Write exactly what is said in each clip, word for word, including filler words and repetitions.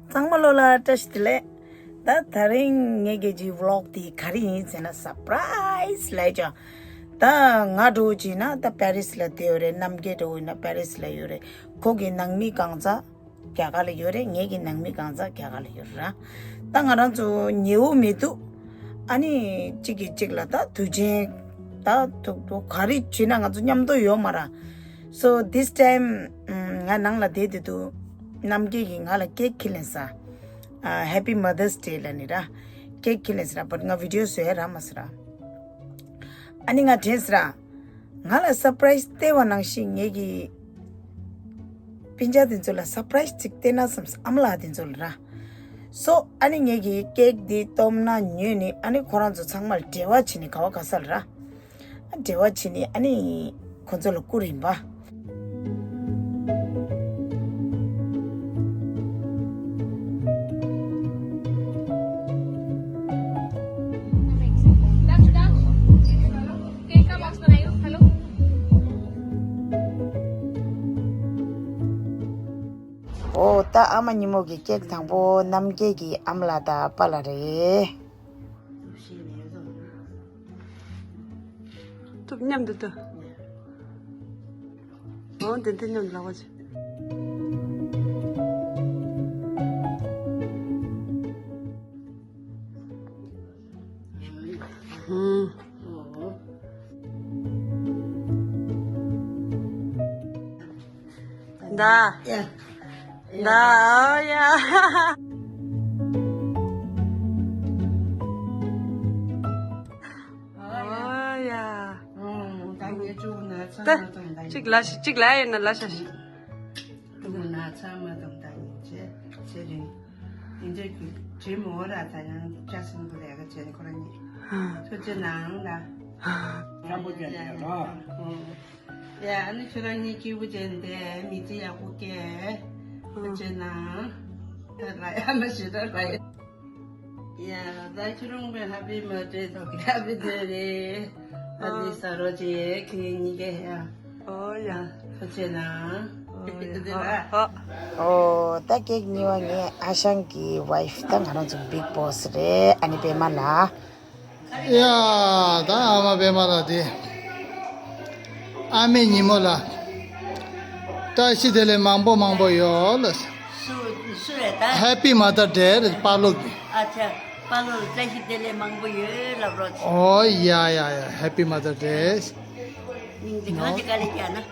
ཚང་མ་ལོ་ལ་བཀྲ་ཤིས་བདེ་ལེགས། ད་དེ་རིང་ངེད་ཀྱི་ཅིག་vlog་དེ་ག་རེ་ཡིན་ཟེར་ན་surprise་ལབ་ཀྱང་། ད་ང་འདྲ་བོ་ཅིག་ན་ད་པེ་རིས་ལ་བསྡད་ཡོད་རེད། རྣམ་རྒྱལ་འདྲ་བོ་ཡིན་ན་པེ་རིས་ལ་ཡོད་རེད། ཁོ་གི་ནང་མི་གང་ཚང་རྒྱ་གར་ལ་ཡོད་རེད། ངེད་ཀྱི་ནང་མི་གང་ཚང་རྒྱ་གར་ལ་ཡོད་རེད། ད་ང་རང་ཚོ་ཉེ་བོ་མི་འདུག་ཨ་ནི་གཅིག་གིས་གཅིག་ལ་ད་དུས་ཆེན་ད་ཐུག་ཐུག་ག་རེ་བྱེད་ན་ང་ཚོ་མཉམ་དུ་ཡོད་མ་རེད། So this time ང་ནང་ལ་བསྡད་དུས་དུས་རྣམ་རྒྱལ་གྱིས་ང་ལ་ཀེག་ཁྱེར་ལེན་ས། Happy Mother's Day་ལབ་ནི་ར། ཀེག་ཁྱེར་ལེན་ས་ར། but་ང་video་བཟོ་ཡ་རག་མ་སོང་ར། ཨ་ནི་ང་དྲན་སོང་ར། ང་ལ་surprise་སྟེར་བ་ནང་བཞིན་ངེད་ཀྱི་སྤུན་ཀྱག་དེ་ཚོ་ལ་surprise་ཅིག་སྟེར་ན་བསམས། ཨ་མ་ལགས་དེ་ཚོ་ལ་ར། So་ཨ་ནི་ངེད་ཀྱིས་ཀེག་འདི་སྟོབས་ན་ཉོས་ནི་ཨ་ནི་ཁོ་རང་ཚོ་ཚང་མ་ལ་འབྲེལ་བ་བྱས་ནི་ག་བ་ག་ས་ལ་ར། འབྲེལ་བ་བྱས་ནས་ཨ་ནི་ཁོ་ཚོ་ལ་བསྐུར་ཡིན་པ། ཨོ་ད་ཨ་མ་ཉི་མོ་གི་ཀེག་དང་པོ་རྣམ་རྒྱལ་གྱི་ཨ་མ་ལགས་དང་པཱ་ལགས་རེད། ཐུབ་མཉམ་དུ་ལྟ། འོ་འདི་འདི་མཉམ་དུ་ལག་པ་ཅིག་ཧུམ། ད། ཡ། ད་ཨོ་ཡ། ཨོ་ཡ། ད་ངས་ཅུང་ན་ཚ་ད་མ་ཐོངས་ད་གཅིག་ལ་ཞིག་གཅིག་ལ་ཡིན་ན་ལ་ཤ་ཞིག་ཅུང་ན་ཚ་མ་ཐོངས་ད་ཡིན་ཅེ་ཚེ་རིང་། ཡིན་ཚེ་ཁྱོད་བྲིས་མོ་ར་ད་ཡང་ཅ་སེན་པོ་ལས་ཀ་བྱས་ནས་ཁོ་རང་གཉིས་ཐུགས་རྗེ་གནང་ད། ཡག་པོ་བྱས་ཡ་རོ། ཡ། ཨ་ནི་ཁྱོད་རང་གཉིས་སྐྱིད་པོ་བྱས་ནས་མི་ཚེ་ཡག་པོ་སྐྱེལ། ཐུགས་རྗེ་གནང་། ད་ལ་ཡ་མ་ཞེ་དྲག་ལ་ཡ། ཡ། ད་ཁྱོད་རང་པའི་Happy Mother's Day། Happy Day་རེད། ཨ་ནི་ས་རོ་ཅེ་ཁྱེད་གཉིས་ཀ་ཡ། ཨོ་ཡ། ཐུགས་རྗེ་གནང་། ཨོ་ཡ། འདི་ལ། ཨོ། ཨོ་ད་ཀེག་གཉིས་པ་ངའི་ཨ་ཞང་གི་wife། ད་ང་རང་ཚོ་big boss་རེད། ཨ་ནི་པད་མ་ལགས། ཡ། ད་ཨ་མ་པད་མ་ལགས་དེ། ཨ་མའི་ཉིན་མོ་ལ་བཀྲ་ཤིས་བདེ་ལེགས་མང་པོ་མང་པོ་ཡོད་ལ། སུ་སུ་རེད་ད། Happy Mother's Day་རེད་པཱ་ལོ་གི། ཨ་ཅག་པཱ་ལོ་ལ་བཀྲ་ཤིས་བདེ་ལེགས་མང་པོ་ཡོད་ལབ་རོགས། ཨོ་ཡ་ཡ་ཡ། Happy Mother's Day། སྙིང་རྗེ་གང་ཅི་དཀའ་ལས་རྒྱག་ན། ཨ།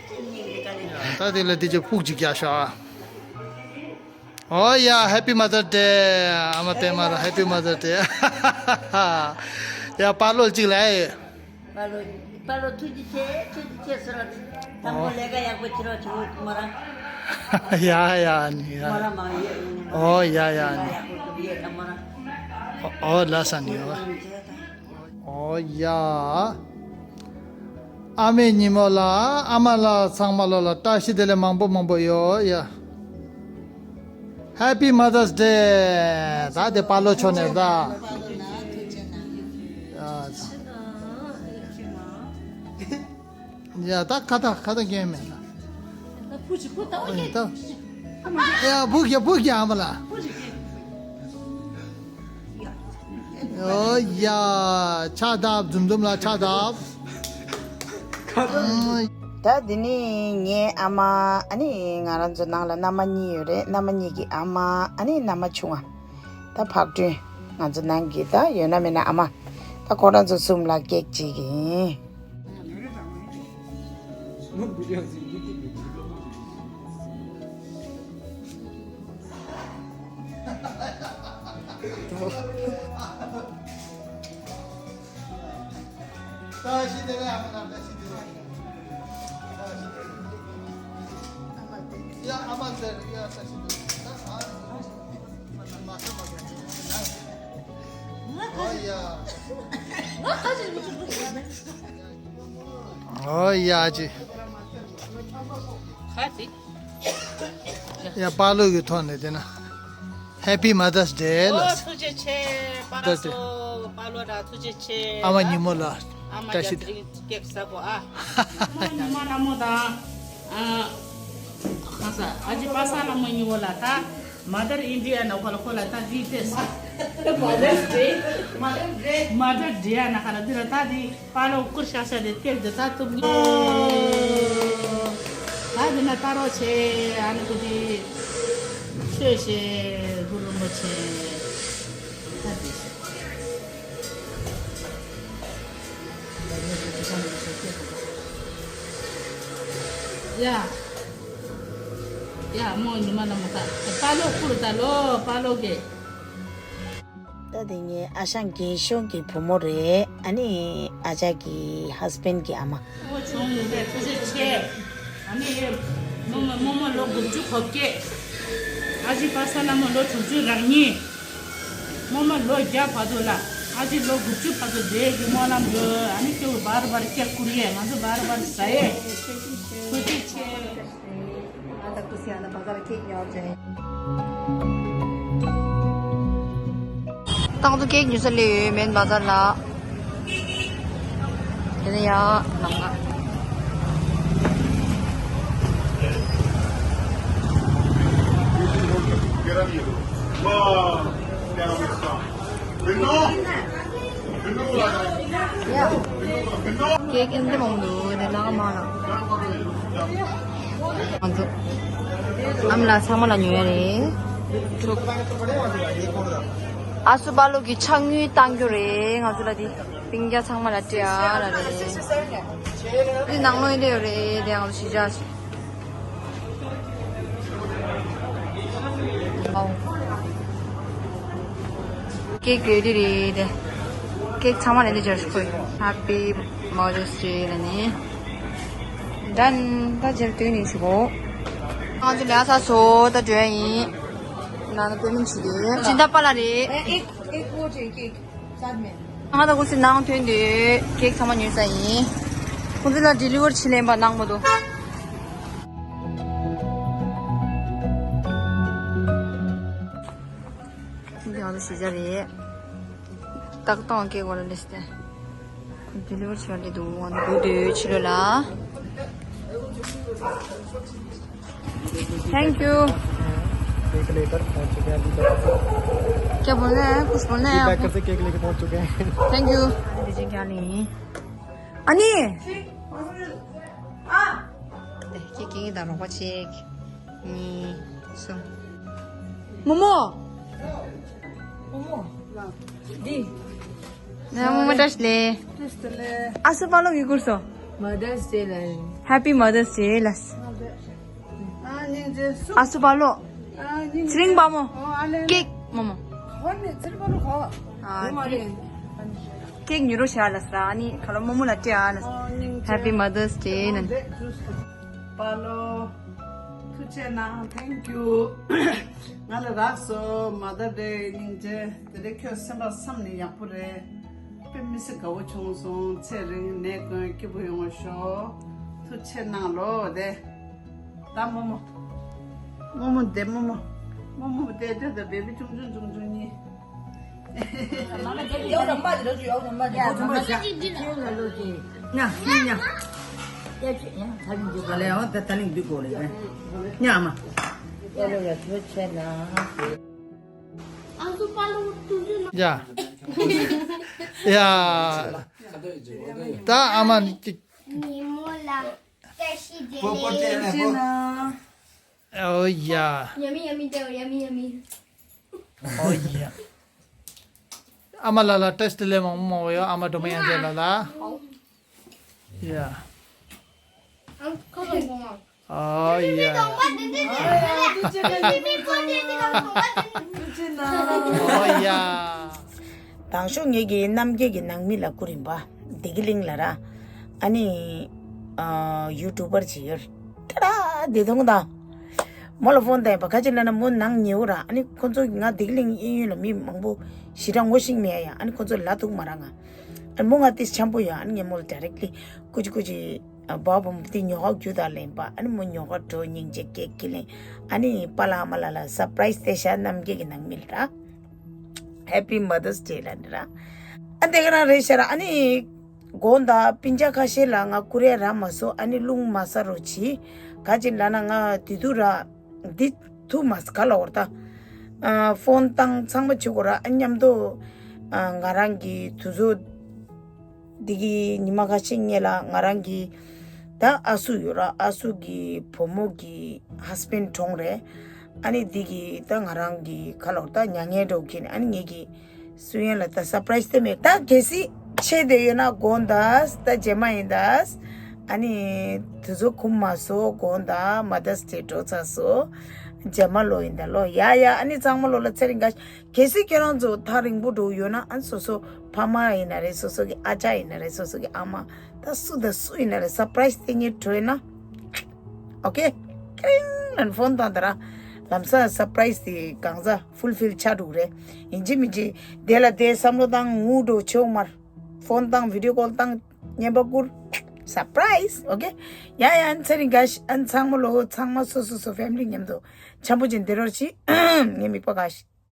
སྙིང་རྗེ་དཀའ་ལས་རྒྱག་ད་དེ་ལ་དེ་ཅི་ཕུགས་ཅིག་རྒྱག་ཤག་ཨོ་ཡ། Happy Mother's Day། ཨ་མ་པད་མ་ལ་Happy Mother's Day། ཡ་པཱ་ལོ་གཅིག་ལ་ཨེ། པཱ་ལོ། པཱ་ལོ་ཐུགས་རྗེ་ཆེ། ཐུགས་རྗེ་ཆེ་ཟེར་བ་དེ། དང་པོ་ལས་ཀ་ཡག་པོ་བྱེད་རོགས་བྱེད་མོ་རང་། ཡ་ཡ་ནི་ཡ། མོ་རང་མ་ཡོད་ཡིན། ཨོ་ཡ་ཡ་ནི། ཡག་པོ་བྱེད་ཡོད་དང་མོ་རང་། ཨོ་ལ་ས་ནི་ཨོ། ཨོ་ཡ། ཨ་མའི་ཉིན་མོ་ལ་ཨ་མ་ལགས་ཚང་མ་ལོ་ལ་བཀྲ་ཤིས་བདེ་ལེགས་མང་པོ་མང་པོ་ཡོད་ཡ། Happy Mother's Day། ད་དེ་པཱ་ལོ་ཆོ་ནས་ད། ཡ་ད་ཁ་ད་ཁ་ད་རྒན་མེད་ན། ད། ཡ་བུ་རྒྱ་བུ་རྒྱ་ཨ་མ་ལགས། ཨོ་ཡ། ཕྱག་བཏབ། འཛུམ་འཛུམ་ལ་ཕྱག་བཏབ། ད་འདི་ནི་ངའི་ཨ་མ། ཨ་ནི་ང་རང་ཚོ་ནང་ལ་མནའ་མ་གཉིས་ཡོད་རེད། མནའ་མ་གཉིས་ཀྱི་ཨ་མ། ཨ་ནི་མནའ་མ་ཆུང་ང་། ད་ཕག་ཀྲུང་། ང་ཚོ་ནང་གི་ད་ཡོད་ན་མེད་ན་ཨ་མ། ད་ཁོ་རང་ཚོ་གསུམ་ལ་ཀེག་བྱེད་ཀྱི་ཡིན། ཨོ་ཡ་ཅི། ཡ་པཱ་ལོ་གི་ཐོག་ནས་དེ་ན། Happy Mother's Day་ལ། ཨོ་ཐུགས་རྗེ་ཆེ། པཱ་ལོ་སོ་པཱ་ལོ་ར་ཐུགས་རྗེ་ཆེ། ཨ་མ་ཉིན་མོ་ལ། ཨ་མ་བཀྲ་ཤིས་བདེ་ལེགས་ཀེག་ཟ་གོ་ཨ། ཨ་མ་ཉི་མ་ལ་མོ་དང་། ཨ། ཨ་ཅེ་པ་སངས་ལྷ་མོ་གཉིས་པོ་ལ་ད་Mother India ན་ཁོ་ལ་ཁོ་ལ་ད་འདི་ཏེས། Mother's Day. Mother's Day. Mother's Day ཡ་ན་ཁ་ལ་འདི་ལ་ད་འདི་པ་ལོ་བསྐུར་ཤག་ཤག་དེ་སྟེར་དེ་ད་ཐུབ་ངེས། ད་འདི་ན་ད་རོགས་ཆེ་ཨ་ནི་ཀུ་དེ་ཆོས་ཆེ་གུ་རུ་རིན་པོ་ཆེ་ད་འདི་ཤོག་ཡ། ཡ་མོ་ཉི་མ་ལ་མོ་ད་པ་ལོ་ཁུར་ད་ལོ་པ་ལོ་གེ། ད་དེ་ངའི་ཨ་ཞང་རྒན་གཞོན་གྱི་བུ་མོ་རེད། ཨ་ནི་ཨ་ཅག་གི་ཧས་བྷེན་གྱི་ཨ་མ། ཨོ་ཆུང་ངུ་རེད་ཐུགས་རྗེ་ཆེ། ཨ་ནི་རྨོ་མོ་རྨོ་མོ་ལོ་དགུ་བཅུ་གོ་བརྒྱད། ཨ་ཅེ་པ་སངས་ལྷ་མོ་ལོ་དྲུག་ཅུ་རེ་གཉིས། རྨོ་མོ་ལོ་བརྒྱ་བར་དུ་ལ། ཨ་ཅེ་ལོ་དགུ་བཅུ་བར་དུ་བསྡད་ཀྱི་སྨོན་ལམ་ཡོད། ཨ་ནི་སྐྱེ་བོ་བར་བར་སྐྱེ་བསྐུར་ཡས་ང་ཚོ་བར་བར་ཟ་ཡས། ཐུགས་རྗེ་ཆེ། ང་ད་ཀུ་སི་ཡ་ན་བ་ཟ་ལ་ཁེག་ཉོ་བྱས། ཏང་ཏུ་ཁེག་ཉོ་ས་ལས་ཡོད་མེད་བ་ཟ་ལ། དེ་ནས་ཡ་ནམ་ག་ཀེག་ཨེ་འདྲ་མང་འདུག་དེ་ལ་མ་ལ། ང་ཚོ་ཨམ་ལ་ཚང་མ་ལ་ཉོ་ཡ་རེད། ཨ་སུ་པ་ལོ་གི་ཕྱག་དངུལ་བཏང་རྒྱུ་རེད། ང་ཚོ་ལ་དེ་སྤུན་ཀྱག་ཚང་མ་ལ་སྤྲད་ཨ་ལ་རེད། དེ་ནང་ལོགས་ཡིན་དེ་ཡོད་རེད། དེ་ང་ཚོ་ཞི་ཅག་ཀེག་ཡོད་དེ་རེད་དེ། ཀེག་ཚང་མ་ལ་འདི་སྦྱར་ཤོག Happy Mother's Day ལ་ནི། Done ད་སྦྱར་དུས་ནི་ཞུ་གོ་ང་ཚོ་ལས་ས་སོ་ད་འགྲོ་ཡ་ཡིན། ན་ན་པེ་མེན་བྱེད་དེ་སྦྱིན་བདག་པ་ལ་རེད། ཨེ་ཨེ་ཨེ་ཀོ་ཅེ་ཀེག་ཚར་མེད། ང་ད་ཁོ་སི་ནང་ཐོན་དུས་ཀེག་ཚང་མ་ཉོས་ས་ཡིན། ཁོ་ཚོ་ལ་ཌི་ལི་ཝར་བྱེད་ལེན་པ་གནང་མ་འདུག་འདི་ང་ཚོ་ཞི་ཅག་རེད། ཏག་ཏག་ཀེག་ཝ་ལ་ལེས་ཏེ། ཌི་ལི་ཝར་བྱེད་པ་འདི་འདུག་ང་ཚོ་སྒུག་སྡོད་ཕྱི་ལོགས་ལ། Thank you. Cake लेकर पहुंच चुके हैं अभी तक। क्या बोलना है? कुछ बोलना है आपको? बैकर से केक लेके पहुंच चुके हैं। Thank you. འདི་ཅིག་ཀྱང་ནི། ཨ་ནི། ཨ། དེ་ཀྱེ་ཀྱེ་ད་རོགས་པ་ཅིག་གཉིས། གསུམ། མོ་མོ། མོ་མོ། འདི། ནས་མོ་མོ་བཀྲ་ཤིས་བདེ་ལེགས། བཀྲ་ཤིས་བདེ་ལེགས། ཨ་སུ་པ་ལོ་གི་བསྐུར་སོང་། Mother's Day ལ། Happy Mother's Day ལ། ཨ་སུ་པ་ལོ། ཚེ་རིང་པ་མོ། ཀེག་མོ་མོ། ཨ། ཀེག་ཉོ་རོགས་བྱས་ལ་ཟེར། ཨ་ནི་ཁ་ལོ་མོ་མོ་ལ་སྤྲད་ཨ་ལ། Happy Mother's Day ན། པ་ལོ། ཐུགས་རྗེ་གནང་། Thank you. ང་ལ་རག་སོང་། Mother Day སྙིང་རྗེ། དེ་རིང་ཁྱོད་སེམས་པ་བསམ་ནས་ཡག་པོ་རེད། དཔེ་མི་སྲིད་དགའ་བོ་བྱུང་སོང་། ཚེ་རིང་ནད་དཀོན་སྐྱིད་པོ་ཡོང་བ་ཤོག་ཐུགས་རྗེ་གནང་ལོ་དེ། ད་མོ་མོ། མོ་མོ་དེ་མོ་མོ། མོ་མོ་དེ་དེ་དེ་བེ་བི་ཆུང་ཆུང་ཆུང་ཆུང་གཉིས། ཡ། ཡ། ད་ཨ་མ་ནི་ཅིག་ཉིན་མོ་ལ་བཀྲ་ཤིས་བདེ་ལེགས། ཨོ་ཡ། Yummy, yummy, yummy, yummy. ཨོ་ཡ། ཨ་མ་ལ་ལ་བཀྲ་ཤིས་བདེ་ལེགས་མང་པོ་མང་པོ་ཡོད། ཨ་མ་སྒྲོལ་མ་དབྱངས་ཅན་ལ་ལ། ཡ། ཨོ་ཡ། ཨོ་ཡ། དང་ཤོག་ངེད་ཀྱི་རྣམ་རྒྱལ་གྱི་ནང་མི་ལ་བསྐུར་ཡིན་པ། བདེ་སྐྱིད་གླིང་ལ་ར། ཨ་ནི། ཨ། ཡུ་ཊུབ་པར་ཅིག་ཡོད། ཏྲ་ར་བདེ་སྟོང་དང་། མོ་ལ་ཕོན་བཏང་ཡིན་པ། ག་ཅི་ལབ་ན་མོ་ནང་ཉེ་བོ་ར། ཨ་ནི་ཁོ་ཚོ་ང་བདེ་སྐྱིད་གླིང་གཡས་གཡོན་ལ་མི་མང་པོ་ཞེ་དྲག་ངོ་ཤེས་མེད་ཡ། ཨ་ནི་ཁོ་ཚོ་ལ་ཐུག་མ་ར་ང་། ཨ་ནི་མོ་ང་ཏིས་འཆམ་པོ་ཡོད། ཨ་ནི་ངས་མོ་ལ་ཌའི་རེག་ལི་ཀུ་ཅི་ཀུ་ཅི། ཨ། བ་བུ་མོ་དེ་ཉོ་ག་རྒྱུ་དང་ལེན་པ། ཨ་ནི་མོ་ཉོ་ག་འགྲོ་སྙིང་རྗེ་སྐད་ཀྱི་ལེན། ཨ་ནི་པཱ་ལགས་ཨ་མ་ལགས་ལ་སར་པ་རའི་སི་སྟེར་ཤག་རྣམ་རྒྱལ་གྱི་ནང་མི་ལ་ར། Happy Mother's Day ལ་ནི་ར། ཨ་དེ་ག་རང་རེད་ཤག་ར། ཨ་ནི་དགོང་དག་སྤུན་ཀྱག་ཁ་ཤས་ལ་ང་བསྐུར་ཡ་རག་མ་སོང་། ཨ་ནི་རླུང་མ་ཟ་རོགས་གྱིས། ག་ཅིག་ལབ་ན་ང་དེ་དུས་ར་འདི་ཐུག་མ་སི་ག་ལ་འོར་ད། ཕོན་བཏང་ཚང་མ་བྱེད་དགོས་ར། ཨ་མཉམ་དུ་ང་རང་གི་དུས་ཚོད་འདི་གི་ཉི་མ་ཁ་ཤས་སྔོན་ལ་ང་རང་གི་ད་ཨ་སུ་ཡོད་ར། ཨ་སུ་གི་བུ་མོ་གི་ཧས་བྷེན་གྲོངས་རེད། ཨ་ནི་འདི་གི་ད་ང་རང་གི་ཁ་ལོར་ད་མྱ་ངན་འགྲོ་གིན། ཨ་ནི་ངེད་ཀྱི་སུ་ཡན་ལ་ད་སར་པ་རའི་སི་དེ་མེད། ད་གལ་སྲིད་ཆེ་དེ་ཡོད་ན་དགོངས་དག་ད་རྗེས་མ་ཡིན་ད། ཨ་ནི་དུས་ཚོད་ཁུམ་མ་སོང་དགོངས་དག་མ་དར་སི་ཌེ་འགྲོ་ཚར་སོང་། རྗེས་མ་ལོ་ཡིན་ད་ལོ། ཡ་ཡ། ཨ་ནི་ཚང་མ་ལོ་ལ་ཚེ་རིང་དགའ། གལ་སྲིད་ཁྱེད་རང་ཚོ་ཐག་རིང་པོ་འགྲོ་ཡོད་ན། ཨ་ནི་སོ་སོ་ཕ་མ་ཡིན་ན་རེད། སོ་སོ་གི་ཨ་ཅག་ཡིན་ན་རེད། སོ་སོ་གི་ཨ་མ། ད་སུ་དང་སུ་ཡིན་ན་རེད། སར་པ་རའི་སི་དེ་ངས་སྤྲོད་ན། ཨོ་ཀེ། ཀི་རིང་ལན་ཕོན་བཏང་ད་ར། ལམ་སང་སར་པ་རའི་སི་དེ་གང་ཟག་ཕུལ་ཕིལ་ཆགས་འགྲོ་གི་རེད། ཡིན་གཅིག་མིན་གཅིག་དེ་ལ་དེ་བསམ་བློ་བཏང་ངུ་འགྲོ་ཆོག་མར། ཕོན་བཏང་བི་ཌི་ཡོ་ཀོལ་བཏང་བརྙན་པར་བསྐུར། སར་པ་རའི་སི། ཨོ་ཀེ། ཡ་ཡ། ཨ་ནི་ཚེ་རིང་དགའ་ཤི། ཨ་ནི་ཚང་མ་ལོ་ཚང་མ་སོ་སོ་སོ་ཕེ་མི་ལི་མཉམ་དུ་འཆམ་པོ་ཅིག་བསྡད་རོགས་གྱིས། ངའི་མིག་པ་དགའ་ཤི།